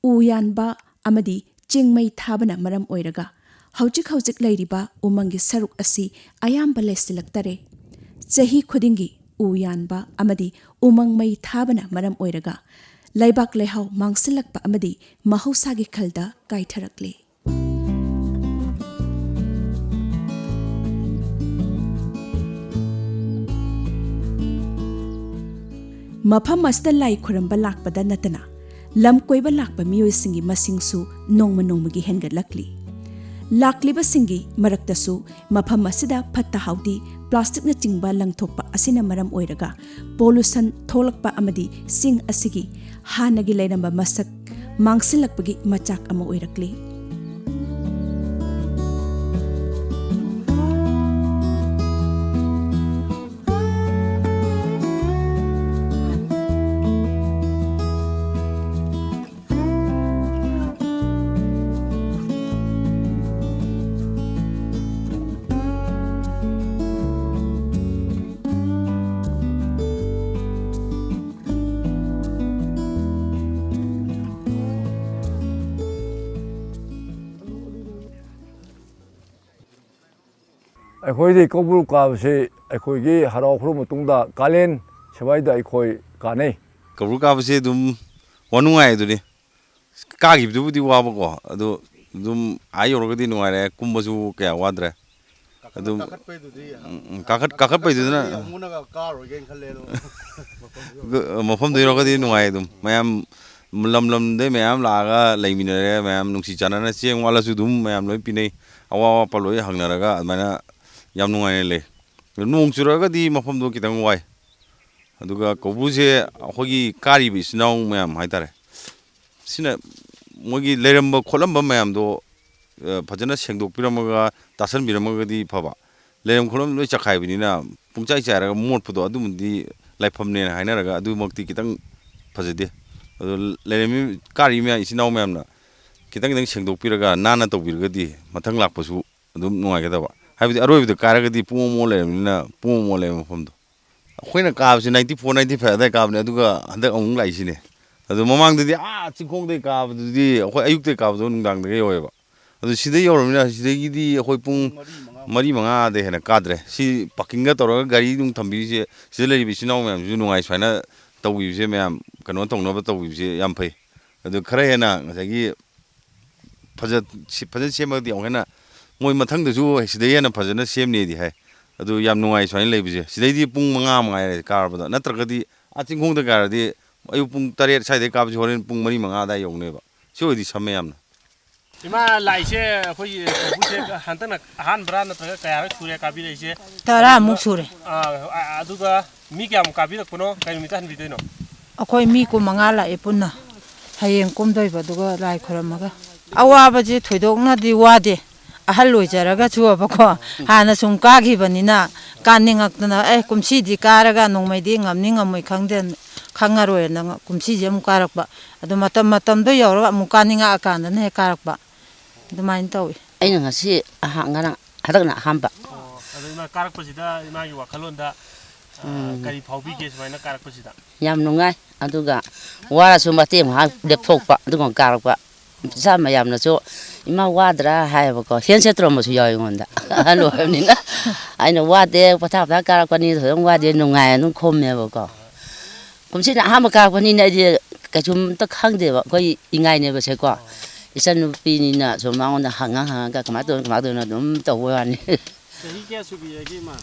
ꯎ ꯌꯥꯟꯕ ꯑꯃꯗꯤ ꯆꯤꯡ ꯃꯩ ꯊꯥꯕꯅ ꯃꯔꯝ ꯑꯣꯏꯔꯒ ꯍꯧꯖꯤꯛ ꯍꯧꯖꯤꯛ ꯂꯩꯔꯤꯕ ꯎꯃꯪꯒꯤ ꯁꯔꯨꯛ ꯑꯁꯤ ꯑꯌꯥꯝꯕ ꯂꯩꯁꯤꯜꯂꯛꯇꯔꯦ꯫ ꯆꯍꯤ ꯈꯨꯗꯤꯡꯒꯤ ꯎ ꯌꯥꯟꯕ ꯑꯃꯗꯤ ꯎꯃꯪ ꯃꯩ ꯊꯥꯕꯅ ꯃꯔꯝ ꯑꯣꯏꯔꯒ ꯂꯩꯕꯥꯛ ꯂꯩꯍꯥꯎ ꯃꯥꯡꯁꯤꯜꯂꯛꯄ ꯑꯃꯗꯤ ꯃꯍꯧꯁꯥꯒꯤ ꯈꯜꯗ ꯀꯥꯏꯊꯔꯛꯂꯤ꯫ ꯃꯐꯝ ꯑꯁꯤꯗ ꯂꯥꯏ ꯈꯨꯔꯨꯝꯕ ꯂꯥꯛꯄꯗ ꯅꯠꯇꯅ ꯂꯝ ꯀꯣꯏꯕ ꯂꯥꯛꯄ ꯃꯤꯑꯣꯏꯁꯤꯡꯒꯤ ꯃꯁꯤꯡꯁꯨ ꯅꯣꯡꯃ ꯅꯣꯡꯃꯒꯤ ꯍꯦꯟꯒꯠꯂꯛꯂꯤ꯫ ꯂꯥꯛꯂꯤꯕꯁꯤꯡꯒꯤ ꯃꯔꯛꯇꯁꯨ ꯃꯐꯝ ꯑꯁꯤꯗ ꯐꯠꯇ ꯍꯥꯎꯗꯤ, ꯄ꯭ꯂꯥꯁꯇꯤꯛꯅꯆꯤꯡꯕ ꯂꯪꯊꯣꯛꯄ ꯑꯁꯤꯅ ꯃꯔꯝ ꯑꯣꯏꯔꯒ ꯄꯣꯂꯨꯁꯟ ꯊꯣꯛꯂꯛꯄ ꯑꯃꯗꯤ ꯆꯤꯡ ꯑꯁꯤꯒꯤ ꯍꯥꯟꯅꯒꯤ ꯂꯩꯔꯝꯕ ꯃꯁꯛ ꯃꯥꯡꯁꯤꯜꯂꯛꯄꯒꯤ ꯃꯆꯥꯛ ꯑꯃ ꯑꯣꯏꯔꯛꯂꯤ꯫ ꯑꯩꯈꯣꯏꯗꯤ ꯀꯧꯕ꯭ꯔꯨ ꯀꯥꯕꯁꯤ ꯑꯩꯈꯣꯏꯒꯤ ꯍꯔꯥꯎ ꯈꯨꯔꯨꯝ ꯃꯇꯨꯡꯗ ꯀꯥꯂꯦꯟ ꯁ꯭ꯋꯥꯏꯗ ꯑꯩꯈꯣꯏ ꯀꯥꯅꯩ꯫ ꯀꯧꯕ꯭ꯔꯨ ꯀꯥꯕꯁꯤ ꯑꯗꯨꯝ ꯋꯥꯅꯨꯡꯉꯥꯏ ꯑꯗꯨꯅꯤ꯫ ꯀꯥꯈꯤꯕꯗꯨꯕꯨꯗꯤ ꯋꯥꯕꯀꯣ, ꯑꯗꯣ ꯑꯗꯨꯝ ꯑꯥ ꯌꯧꯔꯒꯗꯤ ꯅꯨꯡꯉꯥꯏꯔꯦ, ꯀꯨꯝꯕꯁꯨ ꯀꯌꯥ ꯋꯥꯗ꯭ꯔꯦ꯫ ꯑꯗꯨꯝ ꯀꯥꯈꯠ-, ꯀꯥꯈꯠꯄꯩꯗꯨꯗꯤ ꯎꯝ, ꯎꯝ, ꯀꯥꯈꯠ-, ꯀꯥꯈꯠꯄꯩꯗꯨꯗꯅ ꯀꯥꯈꯠꯄꯗꯤ ꯑꯃꯨꯛ ꯍꯟꯅꯒ ꯀꯥꯔꯣꯏꯒꯦꯅ ꯈꯜꯂꯦ ꯑꯗꯣ꯫ ꯃꯐꯝꯗꯨ ꯌꯧꯔꯒꯗꯤ ꯅꯨꯡꯉꯥꯏ ꯑꯗꯨꯝ꯫ ꯃꯌꯥꯝ ꯂꯝ ꯂꯝꯗꯩ ꯃꯌꯥꯝ ꯂꯥꯛꯑꯒ ꯂꯩꯃꯤꯟꯅꯔꯦ, ꯃꯌꯥꯝ ꯅꯨꯡꯁꯤ ꯆꯥꯟꯅꯅ ꯆꯦꯡ ꯋꯥꯠꯂꯁꯨ ꯑꯗꯨꯝ ꯃꯌꯥꯝ ꯂꯣꯏ ꯄꯤꯅꯩ꯫ ꯑꯋꯥ ꯑꯋꯥꯠꯄ ꯂꯣꯏ ꯍꯪꯅꯔꯒ ꯑꯗꯨꯃꯥꯏꯅ ꯌꯥꯝ ꯅꯨꯡꯉꯥꯏꯅ ꯂꯩ꯫ ꯅꯣꯡ ꯆꯨꯔꯛꯑꯒꯗꯤ ꯃꯐꯝꯗꯣ ꯈꯤꯇꯪ ꯋꯥꯏ꯫ ꯑꯗꯨꯒ ꯀꯧꯕ꯭ꯔꯨꯁꯦ ꯑꯩꯈꯣꯏꯒꯤ ꯀꯥꯔꯤꯕ ꯏꯆꯤꯟ ꯏꯅꯥꯎ ꯃꯌꯥꯝ ꯍꯥꯏꯇꯥꯔꯦ, ꯁꯤꯅ ꯃꯣꯏꯒꯤ ꯂꯩꯔꯝꯕ ꯈꯣꯠꯂꯝꯕ ꯃꯌꯥꯝꯗꯣ, ꯑ, ꯐꯖꯅ ꯁꯦꯡꯗꯣꯛꯄꯤꯔꯝꯃꯒ ꯇꯥꯁꯟꯕꯤꯔꯝꯃꯒꯗꯤ ꯐꯕ꯫ ꯂꯩꯔꯝ ꯈꯣꯠꯂꯝ ꯂꯣꯏ ꯆꯈꯥꯏꯕꯅꯤꯅ ꯄꯨꯡꯆꯥꯏ ꯆꯥꯏꯔꯒ ꯃꯣꯠꯄꯗꯣ ꯑꯗꯨꯃꯗꯤ ꯂꯥꯏꯐꯝꯅꯦꯅ ꯍꯥꯏꯅꯔꯒ ꯑꯗꯨꯃꯛꯇꯤ ꯈꯤꯇꯪ ꯐꯖꯗꯦ꯫ ꯑꯗꯣ ꯂꯩꯔꯝꯃꯤ ꯀꯥꯔꯤ ꯃꯌꯥꯝ ꯏꯆꯤꯟ ꯏꯅꯥꯎ ꯃꯌꯥꯝꯅ ꯈꯤꯇꯪ ꯈꯤꯇꯪ ꯁꯦꯡꯗꯣꯛꯄꯤꯔꯒ ꯅꯥꯟꯅ ꯇꯧꯕꯤꯔꯒꯗꯤ ꯃꯊꯪ ꯂꯥꯛꯄꯁꯨ ꯑꯗꯨꯝ ꯅꯨꯡꯉꯥꯏꯒꯗꯕ꯫ ꯍꯥꯏꯕꯗꯤ ꯑꯔꯣꯏꯕꯗ ꯀꯥꯔꯒꯗꯤ ꯄꯨꯡ ꯑꯃ ꯑꯣꯜ ꯂꯩꯔꯕꯅꯤꯅ, ꯄꯨꯡ ꯑꯃ ꯑꯣꯜ ꯂꯩꯕ ꯃꯐꯝꯗꯣ꯫ ꯑꯩꯈꯣꯏꯅ ꯀꯥꯕꯁꯤ ninety four, ninety five ꯑꯗꯥꯏ ꯀꯥꯕꯅꯦ, ꯑꯗꯨꯒ ꯍꯟꯗꯛ ꯑꯃꯨꯛ ꯂꯥꯛꯏꯁꯤꯅꯦ꯫ ꯑꯗꯨ ꯃꯃꯥꯡꯗꯗꯤ ꯑꯥ ꯆꯤꯡꯈꯣꯡꯗꯩ ꯀꯥꯕꯗꯨꯗꯤ ꯑꯩꯈꯣꯏ ꯑꯌꯨꯛꯇꯩ ꯀꯥꯕꯗꯣ ꯅꯨꯡꯗꯥꯡꯗꯒ ꯌꯧꯋꯦꯕ꯫ ꯑꯗꯨ ꯁꯤꯗ ꯌꯧꯔꯕꯅꯤꯅ ꯁꯤꯗꯒꯤꯗꯤ ꯑꯩꯈꯣꯏ ꯄꯨꯡ ꯃꯔꯤ ꯃꯉꯥꯗꯩ ꯍꯦꯟꯅ ꯀꯥꯗ꯭ꯔꯦ꯫ ꯁꯤ ꯄꯥꯔꯀꯤꯡꯒ ꯇꯧꯔꯒ ꯒꯥꯔꯤ ꯅꯨꯡ ꯊꯝꯕꯤꯔꯤꯁꯦ, ꯁꯤꯗ ꯂꯩꯔꯤꯕ ꯏꯆꯤꯟ ꯏꯅꯥꯎ ꯃꯌꯥꯝꯁꯤꯁꯨ ꯅꯨꯡꯉꯥꯏ ꯁꯨꯃꯥꯏꯅ ꯇꯧꯕꯤꯕꯁꯦ, ꯃꯌꯥꯝ ꯀꯩꯅꯣ ꯇꯧꯅꯕ ꯇꯧꯕꯤꯕꯁꯦ ꯌꯥꯝ ꯐꯩ꯫ ꯑꯗꯨ ꯈꯔ ꯍꯦꯟꯅ ꯉꯁꯥꯏꯒꯤ ꯐꯖ-, ꯁꯤ-, ꯐꯖꯅ ꯁꯦꯝꯃꯒꯗꯤ ꯑꯃꯨꯛ ꯍꯦꯟꯅ ꯃꯣꯏ ꯃꯊꯪꯗꯁꯨ ꯁꯤꯗꯩ ꯍꯦꯟꯅ ꯐꯖꯅ ꯁꯦꯝꯅꯦꯗꯤ ꯍꯥꯏ꯫ ꯑꯗꯨ ꯌꯥꯝ ꯅꯨꯡꯉꯥꯏ ꯁꯨꯃꯥꯏꯅ ꯂꯩꯕꯁꯦ꯫ ꯁꯤꯗꯩꯗꯤ ꯄꯨꯡ ꯃꯉꯥ ꯃꯉꯥꯏꯔꯦ ꯀꯥꯔꯕꯗ, ꯅꯠꯇ꯭ꯔꯒꯗꯤ ꯑꯥ ꯆꯤꯡꯈꯣꯡꯗ ꯀꯥꯔꯗꯤ ꯑꯌꯨꯛ ꯄꯨꯡ ꯇꯔꯦꯠ ꯁ꯭ꯋꯥꯏꯗꯩ ꯀꯥꯕꯁꯤ ꯍꯣꯔꯦꯟ ꯄꯨꯡ ꯃꯔꯤ ꯃꯉꯥ ꯑꯗꯥꯏ ꯌꯧꯅꯦꯕ꯫ ꯁꯤ ꯑꯣꯏꯗꯤ ꯁꯝꯃꯦ ꯌꯥꯝꯅ꯫ ꯏꯃꯥ, ꯂꯥꯛꯏꯁꯦ ꯑꯩꯈꯣꯏꯒꯤ ꯀꯧꯕ꯭ꯔꯨꯁꯦ ꯍꯟꯗꯛꯅ ꯑꯍꯥꯟꯕꯔꯥ ꯅꯠꯇ꯭ꯔꯒ ꯀꯌꯥꯔꯛ ꯁꯨꯔꯦ ꯀꯥꯕꯤꯔꯛꯏꯁꯦ? ꯇꯔꯥꯃꯨꯛ ꯁꯨꯔꯦ꯫ ꯑꯥ, ꯑ-, ꯑꯗꯨꯒ ꯃꯤ ꯀꯌꯥꯃꯨꯛ ꯀꯥꯕꯤꯔꯛꯄꯅꯣ? ꯀꯩ ꯅꯨꯃꯤꯠꯇ ꯍꯟꯕꯤꯗꯣꯏꯅꯣ? ꯑꯩꯈꯣꯏ ꯃꯤ ꯀꯨꯟꯃꯉꯥ ꯂꯥꯛꯑꯦ ꯄꯨꯟꯅ꯫ ꯍꯌꯦꯡ ꯀꯨꯝꯗꯣꯏꯕ, ꯑꯗꯨꯒ ꯂꯥꯏ ꯈꯨꯔꯝꯃꯒ꯫ ꯑꯋꯥꯕꯁꯦ ꯊꯣꯏꯗꯣꯛꯅꯗꯤ ꯋꯥꯗꯦ꯫ ꯑꯍꯜ ꯑꯣꯏꯖꯔꯒꯁꯨꯕꯀꯣ, ꯍꯥꯟꯅ ꯁꯨꯝ ꯀꯥꯈꯤꯕꯅꯤꯅ ꯀꯥꯅꯤꯡꯉꯛꯇꯅ, "ꯑꯦ, ꯀꯨꯝꯁꯤꯗꯤ ꯀꯥꯔꯒ ꯅꯣꯡꯃꯩꯗꯤ ꯉꯝꯅꯤ ꯉꯝꯃꯣꯏ ꯈꯪꯗꯦ, ꯈꯪꯉꯔꯣꯏꯅ" ꯀꯨꯝꯁꯤꯁꯦ ꯑꯃꯨꯛ ꯀꯥꯔꯛꯄ꯫ ꯑꯗꯣ ꯃꯇꯝ ꯃꯇꯝꯗꯣ ꯌꯧꯔꯒ ꯑꯃꯨꯛ ꯀꯥꯅꯤꯡꯉꯛꯑꯀꯥꯟꯗꯅ ꯍꯦꯛ ꯀꯥꯔꯛꯄ꯫ ꯑꯗꯨꯃꯥꯏꯅ ꯇꯧꯏ꯫ ꯑꯩꯅ ꯉꯁꯤ ꯑꯍꯥꯟ-, ꯉꯔꯥꯡ, ꯍꯟꯗꯛꯅ ꯑꯍꯥꯟꯕ꯫ ꯑꯣ, ꯑꯗꯣ ꯏꯃꯥ, ꯀꯥꯔꯛꯄꯁꯤꯗ ꯏꯃꯥꯒꯤ ꯋꯥꯈꯜꯂꯣꯟꯗ, ꯑ, ꯎꯝ꯫ ꯀꯔꯤ ꯐꯥꯎꯕꯤꯒꯦ ꯁꯨꯃꯥꯏꯅ ꯀꯥꯔꯛꯄꯁꯤꯗ? ꯌꯥꯝ ꯅꯨꯡꯉꯥꯏ꯫ ꯑꯗꯨꯒ ꯋꯥꯔꯁꯨ ꯃꯇꯦꯛ ꯉꯥꯏꯍꯥꯛ ꯂꯦꯞꯊꯣꯛꯄ, ꯑꯗꯨꯒ ꯀꯥꯔꯛꯄ꯫ ꯏꯆꯥ ꯃꯌꯥꯝꯅꯁꯨ, "ꯏꯃꯥ ꯋꯥꯗ꯭ꯔꯥ?" ꯍꯥꯏꯌꯦꯕꯀꯣ꯫ ꯍꯦꯟꯁꯦꯠ ꯇꯧꯔꯝꯕꯁꯨ ꯌꯥꯎꯋꯤ ꯑꯩꯉꯣꯟꯗ꯫ ꯑꯍꯜ ꯑꯣꯏꯔꯕꯅꯤꯅ꯫ ꯑꯩꯅ, "ꯋꯥꯗꯦ, ꯄꯣꯊꯥ ꯄꯣꯊꯥ ꯀꯥꯔꯛꯄꯅꯤ, ꯊꯣꯏꯗꯣꯛ ꯋꯥꯗꯦ, ꯅꯨꯡꯉꯥꯏ", ꯑꯗꯨꯝ ꯈꯨꯝꯃꯦꯕꯀꯣ꯫ ꯀꯨꯝꯁꯤꯅ ꯑꯍꯥꯟꯕ ꯀꯥꯔꯛꯄꯅꯤꯅ ꯑꯩꯗꯤ ꯀꯩꯁꯨꯝꯇ ꯈꯪꯗꯦꯕ꯫ ꯑꯩꯈꯣꯏ ꯏꯉꯥꯏꯅꯦꯕꯁꯦꯀꯣ꯫ ꯏꯆꯟꯅꯨꯄꯤꯅꯤꯅ ꯁꯨꯝ ꯃꯉꯣꯟꯗ ꯍꯪꯉ ꯍꯪꯉꯒ ꯀꯃꯥꯏꯅ ꯇꯧꯔꯤꯅꯣ, ꯀꯃꯥꯏꯅ ꯇꯧꯔꯤꯅꯣ ꯑꯗꯨꯝ ꯇꯧꯕ ꯋꯥꯅꯤ꯫ ꯆꯍꯤ ꯀꯌꯥ ꯁꯨꯕꯤꯔꯒꯦ, ꯏꯃꯥ?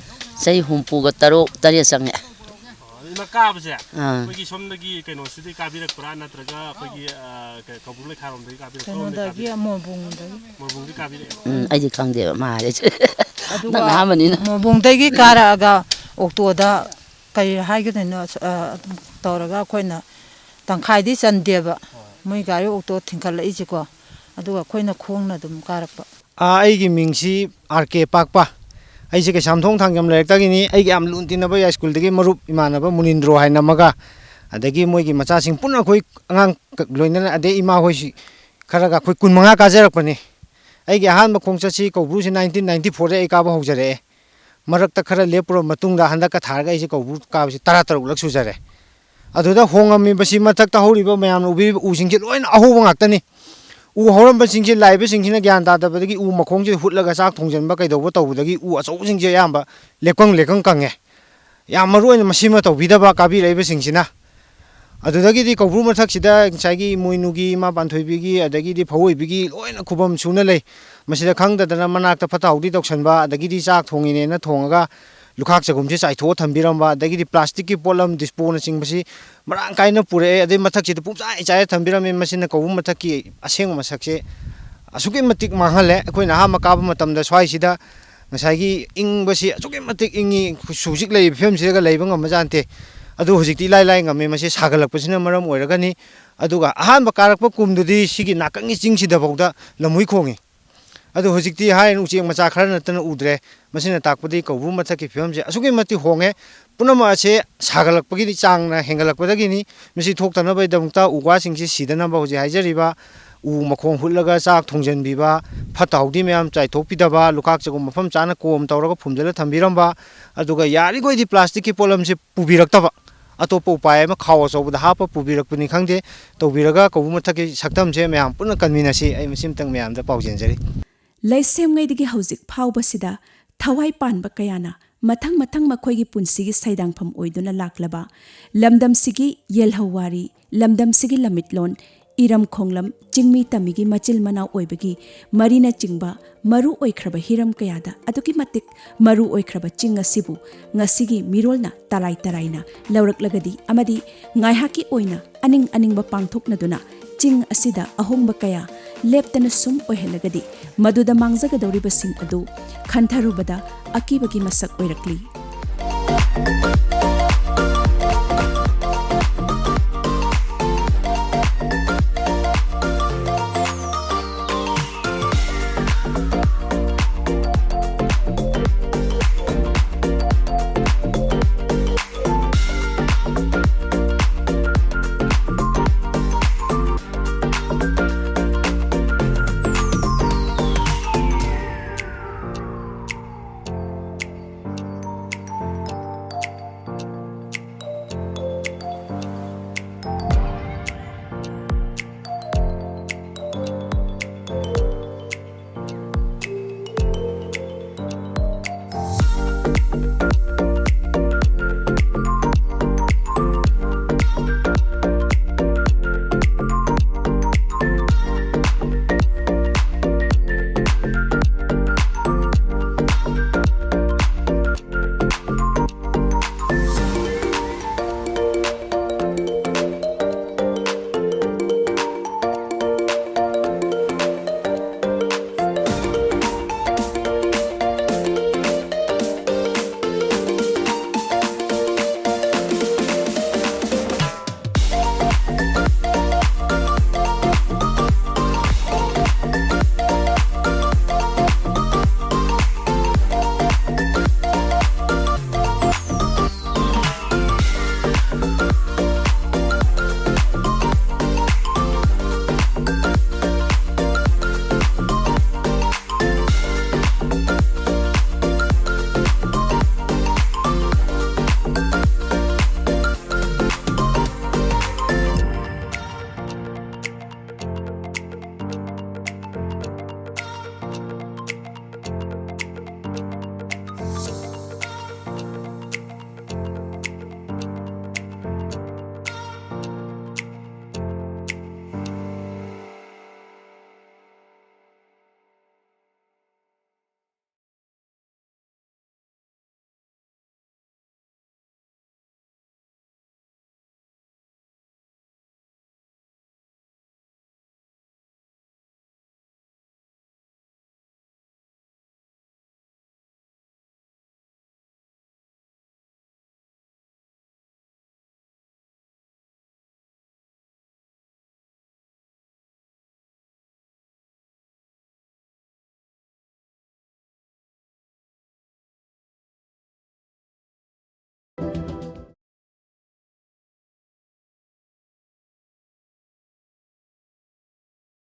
ꯆꯍꯤ ꯍꯨꯝꯐꯨꯒ ꯇꯔꯨꯛ, ꯇꯔꯦꯠ ꯆꯪꯉꯦ꯫ ꯑꯣ, ꯏꯃꯥ, ꯀꯥꯕꯁꯦ ꯑꯥ꯫ ꯑꯩꯈꯣꯏꯒꯤ ꯁꯣꯝꯗꯒꯤ ꯀꯩꯅꯣꯁꯤꯗꯒꯤ ꯀꯥꯕꯤꯔꯛꯄ꯭ꯔꯥ, ꯅꯠꯇ꯭ꯔꯒ ꯑꯩꯈꯣꯏꯒꯤ, ꯑ, ꯀ-, ꯀꯧꯕ꯭ꯔꯨ ꯂꯩꯈꯥꯔꯣꯝꯗꯒꯤ ꯀꯥꯕꯤꯔꯛꯄ꯭ꯔꯥ? ꯀꯩꯅꯣꯗꯒꯤ, ꯀꯥꯕꯤꯔꯛꯄ꯭ꯔꯥ? ꯃꯣꯏꯕꯨꯡꯗꯒꯤ꯫ ꯃꯣꯏꯕꯨꯡꯗꯒꯤ ꯀꯥꯕꯤꯔꯛꯑꯦ꯫ ꯎꯝ, ꯑꯩꯗꯤ ꯈꯪꯗꯦꯕ, ꯃꯥ ꯍꯥꯏꯔꯛꯏꯁꯦ꯫ ꯑꯗꯨꯒ ꯅꯪꯅ ꯑꯍꯥꯟꯕꯅꯤꯅ꯫ ꯃꯣꯏꯕꯨꯡꯗꯒꯤ ꯀꯥꯔꯛꯑꯒ ꯑꯣꯛꯇꯣꯗ ꯀꯔꯤ ꯍꯥꯏꯒꯗꯣꯏꯅꯣ, ꯑꯁ, ꯑ, ꯑꯗꯨꯝ ꯇꯧꯔꯒ ꯑꯩꯈꯣꯏꯅ ꯇꯪꯈꯥꯏꯗꯤ ꯆꯟꯗꯦꯕ꯫ ꯍꯣꯏ꯫ ꯃꯣꯏ ꯒꯥꯔꯤ ꯑꯣꯛꯇꯣ ꯊꯤꯟꯒꯠꯂꯛꯏꯁꯦꯀꯣ꯫ ꯑꯗꯨꯒ ꯑꯩꯈꯣꯏꯅ ꯈꯣꯡꯅ ꯑꯗꯨꯝ ꯀꯥꯔꯛꯄ꯫ ꯑꯥ, ꯑꯩꯒꯤ ꯃꯤꯡꯁꯤ ꯑꯥꯔ ꯀꯦ ꯄꯥꯛꯄ꯫ ꯑꯩꯁꯦ ꯀꯩꯁꯥꯝꯊꯣꯡ ꯊꯥꯡꯖꯝ ꯂꯩꯔꯛꯇꯒꯤꯅꯤ꯫ ꯑꯩꯒꯤ ꯌꯥꯝ ꯂꯨꯅ ꯇꯤꯟꯅꯕ ꯌꯥꯏꯁ꯭ꯀꯨꯜꯗꯒꯤ ꯃꯔꯨꯞ ꯏꯃꯥꯟꯅꯕ ꯃꯨꯅꯤꯟꯗ꯭ꯔꯣ ꯍꯥꯏꯅ ꯑꯃꯒ, ꯑꯗꯒꯤ ꯃꯣꯏꯒꯤ ꯃꯆꯥꯁꯤꯡ ꯄꯨꯟꯅ ꯑꯩꯈꯣꯏ ꯑꯉꯥꯡ ꯀ-, ꯂꯣꯏꯅꯅ, ꯑꯗꯩ ꯏꯃꯥ ꯍꯣꯏꯁꯤ ꯈꯔꯒ ꯑꯩꯈꯣꯏ ꯀꯨꯟꯃꯉꯥ ꯀꯥꯖꯔꯛꯄꯅꯤ꯫ ꯑꯩꯒꯤ ꯑꯍꯥꯟꯕ ꯈꯣꯡꯆꯠꯁꯤ ꯀꯧꯕ꯭ꯔꯨꯁꯤ ꯅꯥꯏꯟꯇꯤꯟ ꯅꯥꯏꯟꯇꯤ ꯐꯣꯔꯗ ꯑꯩ ꯀꯥꯕ ꯍꯧꯖꯔꯛꯑꯦ꯫ ꯃꯔꯛꯇ ꯈꯔ ꯂꯦꯞꯄꯨꯔꯕ ꯃꯇꯨꯡꯗ ꯍꯟꯗꯛꯀ ꯊꯥꯔꯒ ꯑꯩꯁꯦ ꯀꯧꯕ꯭ꯔꯨ ꯀꯥꯕꯁꯤ ꯇꯔꯥ ꯇꯔꯨꯛꯂꯛ ꯁꯨꯖꯔꯦ꯫ ꯑꯗꯨꯗ ꯍꯣꯡꯉꯝꯃꯤꯕꯁꯤ ꯃꯊꯛꯇ ꯍꯧꯔꯤꯕ ꯃꯌꯥꯝꯅ ꯎꯕꯤꯔꯤꯕ ꯎꯁꯤꯡꯁꯦ ꯂꯣꯏꯅ ꯑꯍꯧꯕ ꯉꯥꯛꯇꯅꯤ꯫ ꯎ ꯍꯧꯔꯝꯕꯁꯤꯡꯁꯦ ꯂꯥꯛꯏꯕꯁꯤꯡꯁꯤꯅ ꯒ꯭ꯌꯥꯟ ꯇꯥꯗꯕꯗꯒꯤ ꯎ ꯃꯈꯣꯡꯁꯤꯗ ꯍꯨꯠꯂꯒ ꯆꯥꯛ ꯊꯣꯡꯖꯤꯟꯕ ꯀꯩꯗꯧꯕ ꯇꯧꯕꯗꯒꯤ ꯎ ꯑꯆꯧꯕꯁꯤꯡꯁꯦ ꯑꯌꯥꯝꯕ ꯂꯦꯛꯀꯪ ꯂꯦꯛꯀꯪ ꯀꯪꯉꯦ꯫ ꯌꯥꯝ ꯃꯔꯨ ꯑꯣꯏꯅ ꯃꯁꯤꯃ ꯇꯧꯕꯤꯗꯕ ꯀꯥꯕꯤꯔꯛꯏꯕꯁꯤꯡꯁꯤꯅ꯫ ꯑꯗꯨꯗꯒꯤꯗꯤ ꯀꯧꯕ꯭ꯔꯨ ꯃꯊꯛꯁꯤꯗ ꯉꯁꯥꯏꯒꯤ ꯏꯃꯣꯏꯅꯨꯒꯤ, ꯏꯃꯥ ꯄꯥꯟꯊꯣꯏꯕꯤꯒꯤ, ꯑꯗꯒꯤꯗꯤ ꯐꯧꯑꯣꯏꯕꯤꯒꯤ ꯂꯣꯏꯅ ꯈꯨꯕꯝ ꯁꯨꯅ ꯂꯩ꯫ ꯃꯁꯤꯗ ꯈꯪꯗꯗꯅ ꯃꯅꯥꯛꯇ ꯐꯠꯇ ꯍꯥꯎꯗꯤ ꯇꯧꯁꯟꯕ, ꯑꯗꯒꯤꯗꯤ ꯆꯥꯛ ꯊꯣꯡꯉꯤꯅꯦꯅ ꯊꯣꯡꯉꯒ ꯂꯨꯈꯥꯛ ꯆꯒꯨꯝꯁꯦ ꯆꯥꯏꯊꯣꯛꯑ ꯊꯝꯕꯤꯔꯝꯕ, ꯑꯗꯒꯤꯗꯤ ꯄ꯭ꯂꯥꯁꯇꯤꯛꯀꯤ ꯄꯣꯠꯂꯝ, ꯗꯤꯁꯄꯣꯅꯆꯤꯡꯕꯁꯤ ꯃꯔꯥꯡ ꯀꯥꯏꯅ ꯄꯨꯔꯛꯑꯦ꯫ ꯑꯗꯩ ꯃꯊꯛꯁꯤꯗ ꯄꯨꯡꯆꯥꯏ ꯆꯥꯏꯔ ꯊꯝꯕꯤꯔꯝꯃꯦ꯫ ꯃꯁꯤꯅ ꯀꯧꯕ꯭ꯔꯨ ꯃꯊꯛꯀꯤ ꯑꯁꯦꯡꯕ ꯃꯁꯛꯁꯦ ꯑꯁꯨꯛꯀꯤ ꯃꯇꯤꯛ ꯃꯥꯡꯍꯜꯂꯦ꯫ ꯑꯩꯈꯣꯏꯅ ꯑꯍꯥꯟꯕ ꯀꯥꯕ ꯃꯇꯝꯗ ꯁ꯭ꯋꯥꯏꯁꯤꯗ ꯉꯁꯥꯏꯒꯤ ꯏꯪꯕꯁꯤ ꯑꯁꯨꯛꯀꯤ ꯃꯇꯤꯛ ꯏꯪꯉꯤ, ꯍꯧꯖꯤꯛ ꯂꯩꯔꯤꯕ ꯐꯤꯕꯝꯁꯤꯗꯒ ꯂꯩꯕ ꯉꯝꯕꯖꯥꯠ ꯅꯠꯇꯦ꯫ ꯑꯗꯨ ꯍꯧꯖꯤꯛꯇꯤ ꯏꯂꯥꯏ ꯂꯥꯏ ꯉꯝꯃꯦ꯫ ꯃꯁꯤ ꯁꯥꯒꯠꯂꯛꯄꯁꯤꯅ ꯃꯔꯝ ꯑꯣꯏꯔꯒꯅꯤ꯫ ꯑꯗꯨꯒ ꯑꯍꯥꯟꯕ ꯀꯥꯔꯛꯄ ꯀꯨꯝꯗꯨꯗꯤ ꯁꯤꯒꯤ ꯅꯥꯀꯟꯒꯤ ꯆꯤꯡꯁꯤꯗꯐꯥꯎꯗ ꯂꯝꯍꯨꯏ ꯈꯣꯡꯉꯤ꯫ ꯑꯗꯨ ꯍꯧꯖꯤꯛꯇꯤ ꯍꯥꯏꯔꯤꯅ ꯎꯆꯦꯛ ꯃꯆꯥ ꯈꯔ ꯅꯠꯇꯅ ꯎꯗ꯭ꯔꯦ꯫ ꯃꯁꯤꯅ ꯇꯥꯛꯄꯗꯤ ꯀꯧꯕ꯭ꯔꯨ ꯃꯊꯛꯀꯤ ꯐꯤꯕꯝꯁꯦ ꯑꯁꯨꯛꯀꯤ ꯃꯇꯤꯛ ꯍꯣꯡꯉꯦ꯫ ꯄꯨꯝꯅꯃꯛ ꯑꯁꯦ ꯁꯥꯒꯠꯂꯛꯄꯒꯤꯗꯤ, ꯆꯥꯡꯅ ꯍꯦꯟꯒꯠꯂꯛꯄꯗꯒꯤꯅꯤ꯫ ꯃꯁꯤ ꯊꯣꯛꯇꯅꯕꯒꯤꯗꯃꯛꯇ ꯎ ꯋꯥꯁꯤꯡꯁꯤ ꯁꯤꯗꯅꯕ ꯍꯧꯖꯤꯛ ꯍꯥꯏꯖꯔꯤꯕ ꯎ ꯃꯈꯣꯡ ꯍꯨꯠꯂꯒ ꯆꯥꯛ ꯊꯣꯡꯖꯤꯟꯕꯤꯕ, ꯐꯠꯇ ꯍꯥꯎꯗꯤ ꯃꯌꯥꯝ ꯆꯥꯏꯊꯣꯛꯄꯤꯗꯕ, ꯂꯨꯈꯥꯛ ꯆꯒꯨꯝ ꯃꯐꯝ ꯆꯥꯅ ꯀꯣꯝ ꯇꯧꯔꯒ ꯐꯨꯝꯖꯤꯜꯂ ꯊꯝꯕꯤꯔꯝꯕ, ꯑꯗꯨꯒ ꯌꯥꯔꯤꯈꯣꯏꯗꯤ ꯄ꯭ꯂꯥꯁꯇꯤꯛꯀꯤ ꯄꯣꯠꯂꯝꯁꯦ ꯄꯨꯕꯤꯔꯛꯇꯕ, ꯑꯇꯣꯞꯄ ꯎꯄꯥꯏ ꯑꯃ ꯈꯥꯎ ꯑꯆꯧꯕꯗ ꯍꯥꯞꯄ ꯄꯨꯕꯤꯔꯛꯄꯅꯤ ꯈꯪꯗꯦ, ꯇꯧꯕꯤꯔꯒ ꯀꯧꯕ꯭ꯔꯨ ꯃꯊꯛꯀꯤ ꯁꯛꯇꯝꯁꯦ ꯃꯌꯥꯝ ꯄꯨꯟꯅ ꯀꯟꯃꯤꯟꯅꯁꯤ꯫ ꯑꯩ ꯃꯁꯤꯃꯇꯪ ꯃꯌꯥꯝꯗ ꯄꯥꯎꯖꯦꯟꯖꯔꯤ꯫ ꯂꯩꯁꯦꯝꯉꯩꯗꯒꯤ ꯍꯧꯖꯤꯛ ꯐꯥꯎꯕꯁꯤꯗ ꯊꯋꯥꯏ ꯄꯥꯟꯕ ꯀꯌꯥꯅ ꯃꯊꯪ ꯃꯊꯪ ꯃꯈꯣꯏꯒꯤ ꯄꯨꯟꯁꯤꯒꯤ ꯁꯩꯗꯥꯡꯐꯝ ꯑꯣꯏꯗꯨꯅ ꯂꯥꯛꯂꯕ ꯂꯝꯗꯝꯁꯤꯒꯤ ꯌꯦꯜꯍꯧꯋꯥꯔꯤ, ꯂꯝꯗꯝꯁꯤꯒꯤ ꯂꯝꯃꯤꯠꯂꯣꯟ, ꯏꯔꯝ ꯈꯣꯡꯂꯝ, ꯆꯤꯡꯃꯤ ꯇꯝꯃꯤꯒꯤ ꯃꯆꯤꯜ ꯃꯅꯥꯎ ꯑꯣꯏꯕꯒꯤ ꯃꯔꯤꯅꯆꯤꯡꯕ ꯃꯔꯨ ꯑꯣꯏꯈ꯭ꯔꯕ ꯍꯤꯔꯝ ꯀꯌꯥꯗ ꯑꯗꯨꯛꯀꯤ ꯃꯇꯤꯛ ꯃꯔꯨ ꯑꯣꯏꯈ꯭ꯔꯕ ꯆꯤꯡ ꯑꯁꯤꯕꯨ ꯉꯁꯤꯒꯤ ꯃꯤꯔꯣꯜꯅ ꯇꯔꯥꯏ ꯇꯔꯥꯏꯅ ꯂꯧꯔꯛꯂꯒꯗꯤ ꯑꯃꯗꯤ ꯉꯥꯏꯍꯥꯛꯀꯤ ꯑꯣꯏꯅ ꯑꯅꯤꯡ ꯑꯅꯤꯡꯕ ꯄꯥꯡꯊꯣꯛꯅꯗꯨꯅ ꯆꯤꯡ ꯑꯁꯤꯗ ꯑꯍꯣꯡꯕ ꯀꯌꯥ ꯂꯦꯞꯇꯅ ꯁꯨꯝ ꯑꯣꯏꯍꯜꯂꯒꯗꯤ ꯃꯗꯨꯗ ꯃꯥꯡꯖꯒꯗꯧꯔꯤꯕꯁꯤꯡ ꯑꯗꯨ ꯈꯟꯊꯔꯨꯕꯗ ꯑꯀꯤꯕꯒꯤ ꯃꯁꯛ ꯑꯣꯏꯔꯛꯂꯤ꯫